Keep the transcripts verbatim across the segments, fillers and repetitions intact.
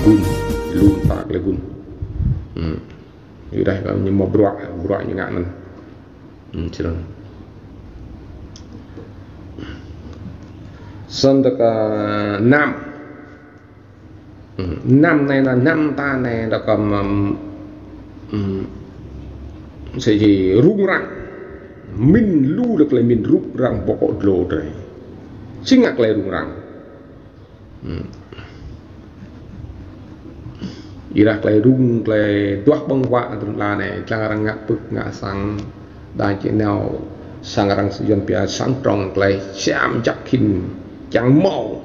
Gun, lu mta klei gun. Hmm. Ih dah kơ ñu mâo bruă, bruă ñu ngă anăn. Hmm, snăn. Snăn dôk, ơ, năm. Hmm, năm anei, năm mta anei dôk, ơ, hmm, msĕ si rŭng răng. Mĭn lu dôk klei mĭn rŭng răng bŏ kŏ dlô drei. Si ngă klei rŭng răng. Hmm. Ih dah klei rŭng, klei duah ƀơ̆ng huă tŭ la anei, dlăng arăng ngă pưk, ngă sang, đa či nao sang arăng sĭt yuăn pia sang prŏng klei siam jăk khĭn čiăng mâo.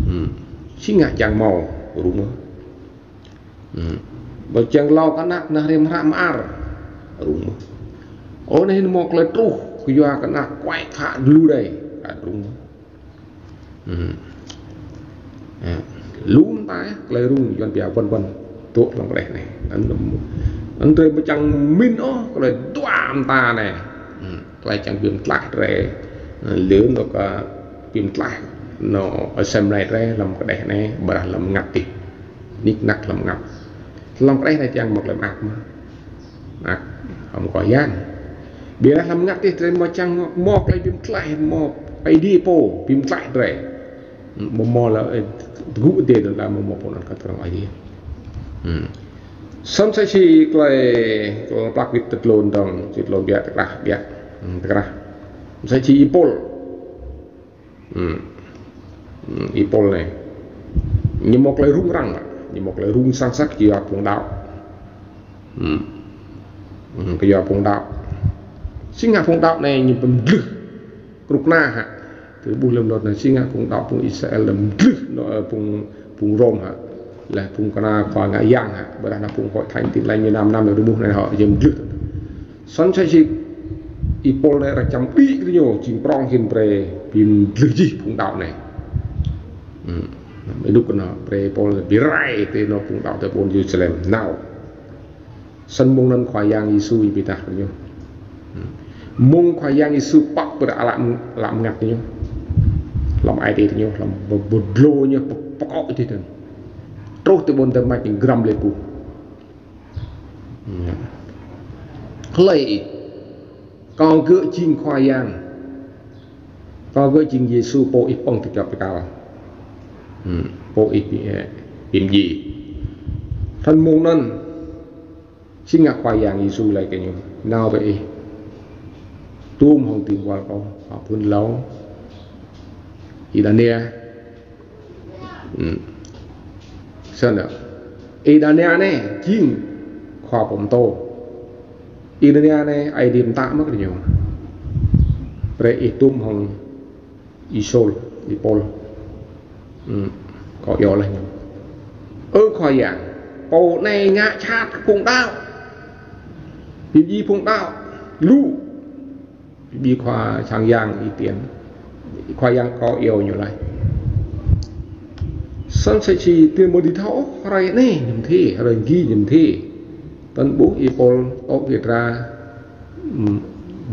Hmm. Si ngă čiăng mâo, rŭng. Hmm. Ƀơ čiăng lâo kơ anak, nah hriăm hră mơar, rŭng. Ơ, anei hĭn mâo klei truh, kyua kơ anak kuai khă lu đei, kă rŭng. Hmm. Ơ, lu mta klei rŭng yuăn pia vân vân. Tŭ hlăm kđeh anei. Anăn, anăn drei mčang mĭn ôh, klei dua mta anei. Hmm. Klei čiăng bi mtlaih drei. Leh anăn kơ bi mtlaih, nao, asei mlei drei hlăm kđeh anei, ƀiădah hlăm mngăt dih. Nik nak hlăm mngăt. Hlăm kđeh anei čiăng mâo klei mơak mơh. Mơak hŏng Khua Yang. Ƀiădah hlăm mngăt dih drei mčang mâo klei bi mtlaih, mâo Aê Diê pô bi mtlaih drei. Mâo mâo leh, ơ, tgŭ dê dơ̆ng leh mâo mâo pô anăn kơ trăng Aê Diê. Hmm. Snăn msĕ si klei, klei plak wĭt ti tlôn dơ̆ng, ti tlôn biă ti krah, biă, hmm, ti krah. Msĕ si Y-Pôl. Hmm. Hmm, Y-Pôl anei. Ñu mâo klei rŭng răng, ñu mâo klei rŭng sang săk kyua phung đăo. Hmm. Hmm, kyua phung đăo. Si ngă phung đăo anei ñu bi mdlưh. Knŭk kna hă. Tơ ƀuh hlăm lŏ anăn si ngă phung đăo phung Israel lăm mdlưh, nao, ơ, phung, phung Rôm hă. Leh phung kna khua ngă yang hă. Ƀiădah nao phung Hội Thánh Tin Lành ñu năm năm ñu rơmuh anei hŏ, jing mdlưh. Snăn msĕ si Y-Pôl anei arăng čăm ƀĭ kơ ñu, jing prŏng hĭn brei bi mdlưh jih phung đăo anei. Hmm. Ênuk anăn brei Y-Pôl bi rai ti anôk phung đăo ti ƀuôn Yêrusalem. Nao. Snăn mông anăn Khua Yang Yêsu bi êdah kơ ñu. Hmm. Mông Khua Yang Yêsu pŏk brei ală, ală mngăt ñu. Hlăm ai tiê ñu, hlăm ƀơ-, ƀơ dlô ñu, pŏk, pŏk ôk ti dơ̆ng. Truh ti ƀuôn Damas ñu grăm leh pô. Hmm. Hlei ih, kâo gơ̆ jing Khua Yang. Kâo gơ̆ jing Yêsu pô ih pơ̆ng ti kăp kal. Hmm, pô ih bi, ơ, bi mdjiê. Snăn mông anăn, si ngă Khua Yang Yêsu lač kơ ñu. Nao bĕ ih. Tuôm hŏng dĭng buăl kâo, hŏng phŭn êlâo. Ih đa nia. Hmm. Snăn. Ih đa nia anei, jing khua pô mtô. Ih đa nia anei, Aê Diê mtă mơh kơ ñu. Brei ih tuôm hŏng Y-Sôl, Y-Pôl. Hmm. Kâo iêu leh ñu. Ơ Khua Yang, pô anei ngă jhat kơ phung đăo. Bi mdjiê phung đăo. Lu. Bi khua sang yang Y-Tiên. Khua Yang kâo iêu ñu lač. Snăn msĕ si Timôthê thâo, hruê anei ñu mdjiê, hruê êgi ñu mdjiê. Tăn ƀuh Y-Pôl tŏ kơ dra, hmm,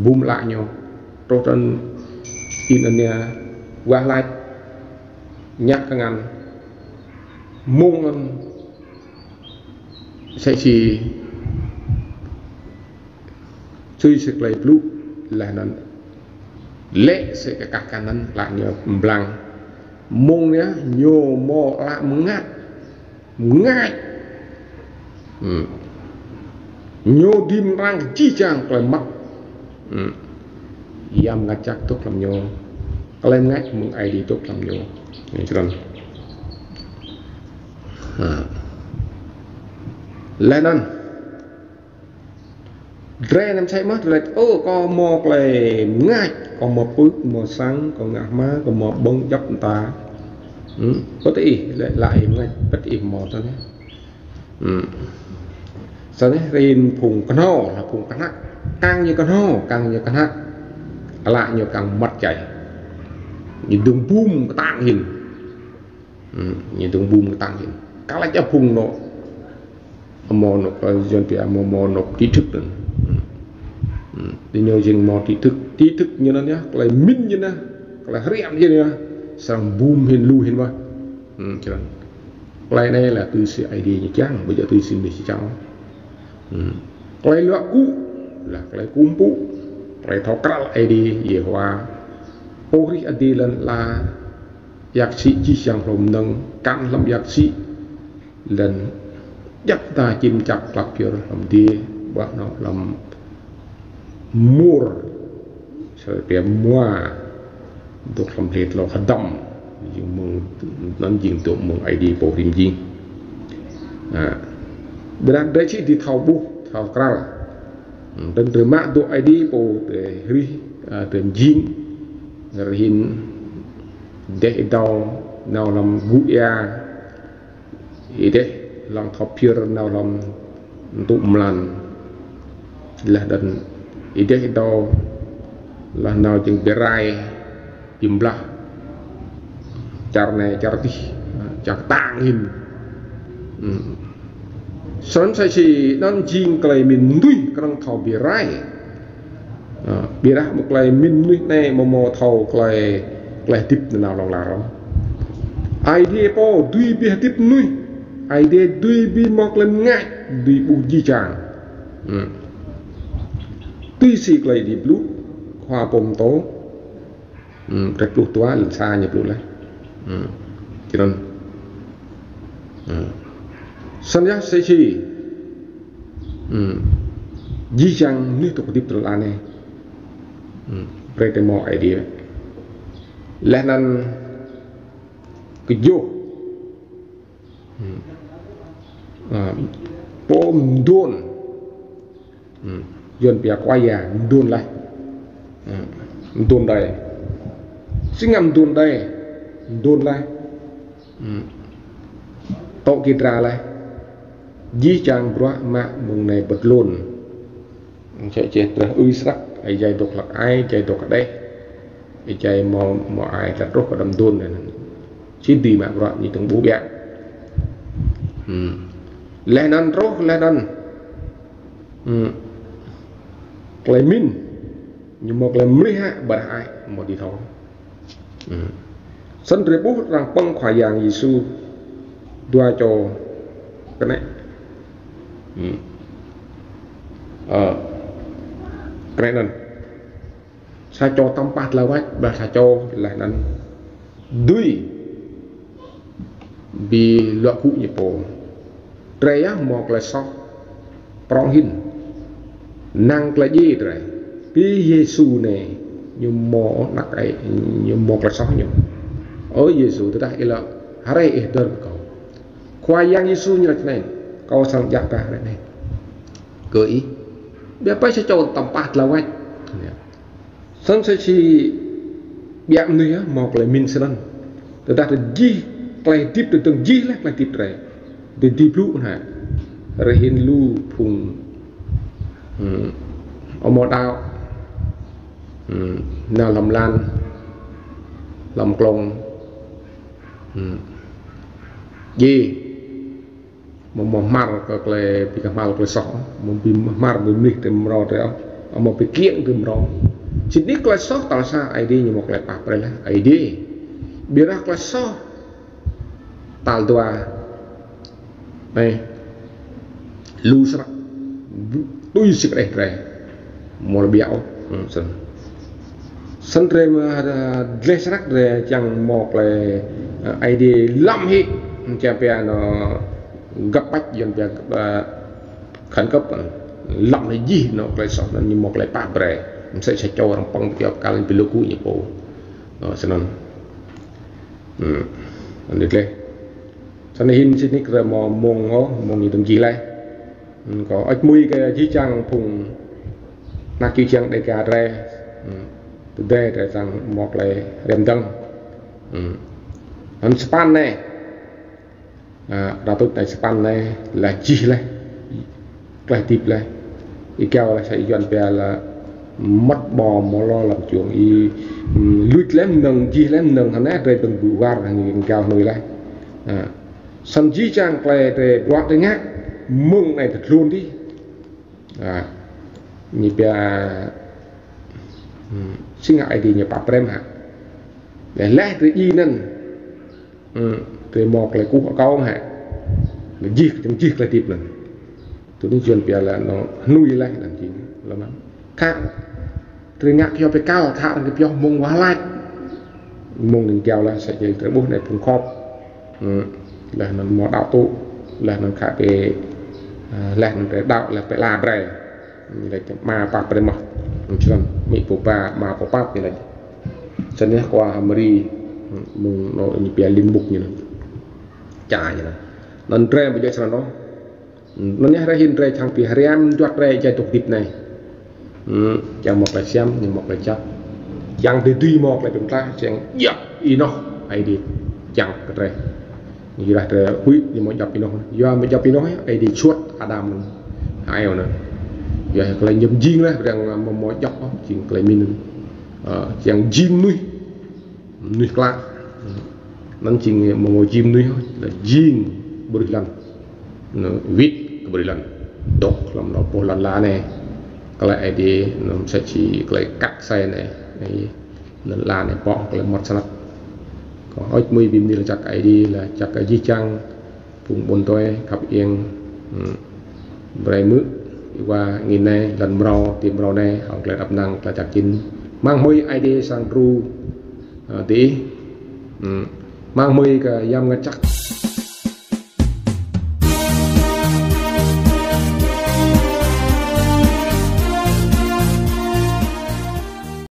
bum ală ñu. Truh tăn Y-Anania wah lač ñăk kngan. Mông anăn msĕ si sui si klei blŭ leh anăn lĕ si kơ kah kăn anăn lač ñu mblang. Mông anei ñu mâo ală mngač. Mngač. Hmm. Ñu dưi mrang jih jang klei mmăt. Hmm. Yang Mngăt Jăk dôk hlăm ñu. Klei mngač mơ̆ng Aê Diê dôk hlăm ñu. Ñu črăn. Ha. Leh anăn drei năm čhai mơh, drei lač, ơ, kâo mâo klei mngač, kâo mâo pưk, mâo sang, kâo ngă hma, kâo mâo ƀơ̆ng djăp mta. Hmm? Păt ih, lač, lač ih mngač, păt ih mâo tơ anei. Hmm. Snăn anei, rin phung knhâo, lač phung knhăk. Kăng ñu knhâo, kăng ñu knhăk. Ală ñu kăng mmăt čai. Ñu dơ̆ng bum ktang hĭn. Hmm, ñu dơ̆ng bum ktang hĭn. Kâo lač ơ phung anôk. Amâo anôk, ơ, yuăn pia amâo, amâo anôk trí thức anăn. Hmm. Hmm. Diñu jing mâo trí thức. Trí thức ñu anăn yơh, klei mĭn ñu anăn, klei hriăm ñu anăn yơh. Srăng bum hĭn lu hĭn mơh. Hmm, črăn. Klei anei lač tui si Aê Diê ñu čiăng, ƀu djŏ tui si mnuih čiăng. Hmm. Klei luă gŭ lač klei kkuh mpŭ, klei thâo kral Aê Diê Yêhôwa. Pô hrih adiê lăn ala, êa ksĭ jih jang hlô mnơ̆ng, kăn hlăm êa ksĭ, leh anăn djăp mta čĭm čăp klăp čuôr hlăm adiê, ƀuh anăn hlăm mur, sa pia mua, dôk hlăm hlei tlâo hdăm, jing mơ̆ng, anăn jing dôk mơ̆ng Aê Diê pô hrih mjing. Ha. Ƀiădah drei čih di thâo ƀuh, thâo kral. Hmm, drei mă dôk Aê Diê pô drei hrih, a, drei mjing, rơhĭn êdeh êdâo nao hlăm gŭ êa, êdeh hlăm thâo phiơr nao hlăm mtŭ mlan. Leh anăn êdeh êdâo lač nao jing bi rai, bi blah. Čar anei, čar dih, čar ktang hĭn. Hmm. Snăn sa si anăn jing klei mĭn mnuih knŏng thâo bi rai. A, ƀiădah mơ̆ng klei mĭn mnuih anei amâo mâo thâo klei, klei hdĭp nanao hlŏng lar ôh. Aê Diê pô dưi bi hdĭp mnuih. Aê Diê dưi bi mâo klei mngač, dưi ƀuh jih jang. Hmm. Tui si klei Aê Diê blŭ, Khua pô mtô, hmm, kdrêč pluh dua, lăn sa ñu blŭ leh. Hmm. Snăn. Hmm. Snăn yơh sa si. Hmm. Jih jang mnuih dôk hdĭp ti lăn ala anei. Hmm. Brei drei mâo Aê Diê. Leh anăn kjuh. Hmm. A, pô mduôn. Hmm. Yuăn pia Khua Yang mduôn leh. Hmm. Mduôn đei. Si ngă mduôn đei. Mduôn leh. Hmm. Tŏ kdra leh. Jih jang bruă mă mơ̆ng anei bơtlŭn. Msĕ si drei ui snăk, êjai dôk hlăk ai, êjai dôk kđeh, êjai mâo, mâo ai tlăt truh kơ đăm mduôn anăn. Sĭt dưi mă bruă ñu tơ̆ng ƀuh ƀiă. Hmm. Leh anăn truh, leh anăn. Hmm. Klei mĭn, ñu mâo klei mlih hă, ƀiădah ai, mâo dưi thâo. Hmm. Snăn drei ƀuh arăng pơ̆ng Khua Yang Yêsu dua čô knĕ. Hmm. Ơ, knĕ anăn. Sa čô tăm pah dlao wač, ƀiădah sa čô leh anăn dưi bi luă gŭ ñu pô. Drei yơh mâo klei soh prŏng hĭn. Năng klei djiê drei. Bi Yêsu anei ñu mâo anak ai, ñu mâo klei soh ñu. Ơ Yêsu, tơdah ih lŏ, hriê ih hdơr kơ kâo. Khua Yang Yêsu ñu lač snei, kâo srăng djă ba hriê anei kơ ih. Ƀiădah sa čô tăm pah dlao wač. Snăn sa si ƀiă mnuih yơh mâo klei mĭn snăn. Tơdah drei jih klei hdĭp, drei dơ̆ng jih leh klei hdĭp drei. Drei dưi blŭ hă. Rơhĭn lu phung, hmm, amâo đăo, hmm, nao hlăm lan, hlăm klông, hmm, djiê. Amâo mâo hmăr kơ klei bi kmhal klei soh, amâo bi hmăr bi mlih ti mrâo drei, amâo bi kkiêng ti mrâo. Sĭt nik klei soh tal sa Aê Diê ñu mâo klei pap brei leh, Aê Diê. Ƀiădah klei soh tal dua. Anei. Lu snăk. Tui si kđeh drei. Mâo lŏ ƀiă ôh. Hmm, snăn. Snăn drei mă, a, dleh snăk drei čiăng mâo klei, a, Aê Diê lăm hĭ, čiăng pia anăn găp ƀač, čiăng pia, a, khẩn cấp, lăm hĭ jih anăn klei soh anăn ñu mâo klei pap brei. Msĕ sa čô arăng pơ̆ng bi kal bi luă gŭ ñu pô. Ơ, snăn. Hmm. Anei dleh. Snăn hĭn sĭt nik drei mâo mông ôh, mông ñu tơ̆ng jih leh. Hmm, kâo ăt mui kơ jih jang phung anak čư̆ čhiăng Dega drei. Hmm. Tơdah drei srăng mâo klei hriăm dơ̆ng. Hmm. Anăn sa păn anei. A, đa tuč anei sa păn anei, lač jih leh. Klei hdĭp leh. Êgao leh sa Yuăn pia lač măt ƀâo mâo lŏ hlăm čuông. Ih, hmm, luč leh mnơ̆ng, jih leh mnơ̆ng, anei drei dơ̆ng ƀu war, êgao hnuê leh. A. Snăn jih jang klei drei bruă drei ngă, mơ̆ng anei tơ tlôn dih. A, ñu pia, hmm, si ngă Aê Diê ñu pap brei hă. Leh leh drei djiê anăn, hmm, drei mâo klei kkuh akâo hă. Jih, jih klei hdĭp anăn. Tui anăn Yuăn pia leh anăn hnui leh anăn jing leh anăn. Khă, drei ngă kyâo bi kal, khă arăng kơ pioh mơ̆ng wah lač. Mơ̆ng ning kyâo leh, sa čô drei ƀuh anei phung khŏp. Hmm. Leh anăn mâo đăo tŭ, leh anăn khă bi, ah, leh anăn drei đăo, leh bi la brei. Leh anăn mă pap brei mơh. Snăn, amĭ pô ba, ama pô pap ñu leh. Snăn yơh khua H'Mari, hmm, mơ̆ng anôk ñu pia lim bŭk ñu anăn. Ča ñu anăn. Anăn drei ƀu djŏ snăn ôh. Anăn yơh drei hĭn drei čiăng bi hriăm juăt drei jai dôk hdĭp anei. Hmm, čiăng mâo klei siam, čiăng mâo klei jăk. Čiăng dưi dưi mâo klei bi mtlaih, čiăng djăp ênoh Aê Diê čiăng kơ drei. Êrah drei huĭ ñu mâo djăp ênoh. Yua mâo djăp ênoh, Aê Diê čuôt Ađam anăn, H'Êwa anăn. Yua klei ñu jing leh, arăng mâo mâo djăp, jing klei mĭn. Ơ, čiăng jing mnuih, mnuih klă. Anăn jing mâo mâo jing mnuih, leh jing ƀruih lăn. Anăn wĭt kơ ƀruih lăn. Dôk hlăm anôk boh lăn ala anei. Klei Aê Diê, anăn msĕ si klei kăk asei anei. Anei, lăn ala anei pŏk klei mmăt snăk. Kâo hơêč hmưi bi mni lač jăk Aê Diê, lač jăk kơ jih jang phung ƀuôn tue khăp iêng, hmm, brei mơ̆, êwa angĭn anei, lăn mrâo, ti mrâo anei, hŏng klei êđăp ênang, klei jăk jĭn. Mang hmưi Aê Diê srăng đru, ơ, diih. Hmm. Mang hmưi kơ Yang Mngăt Jăk.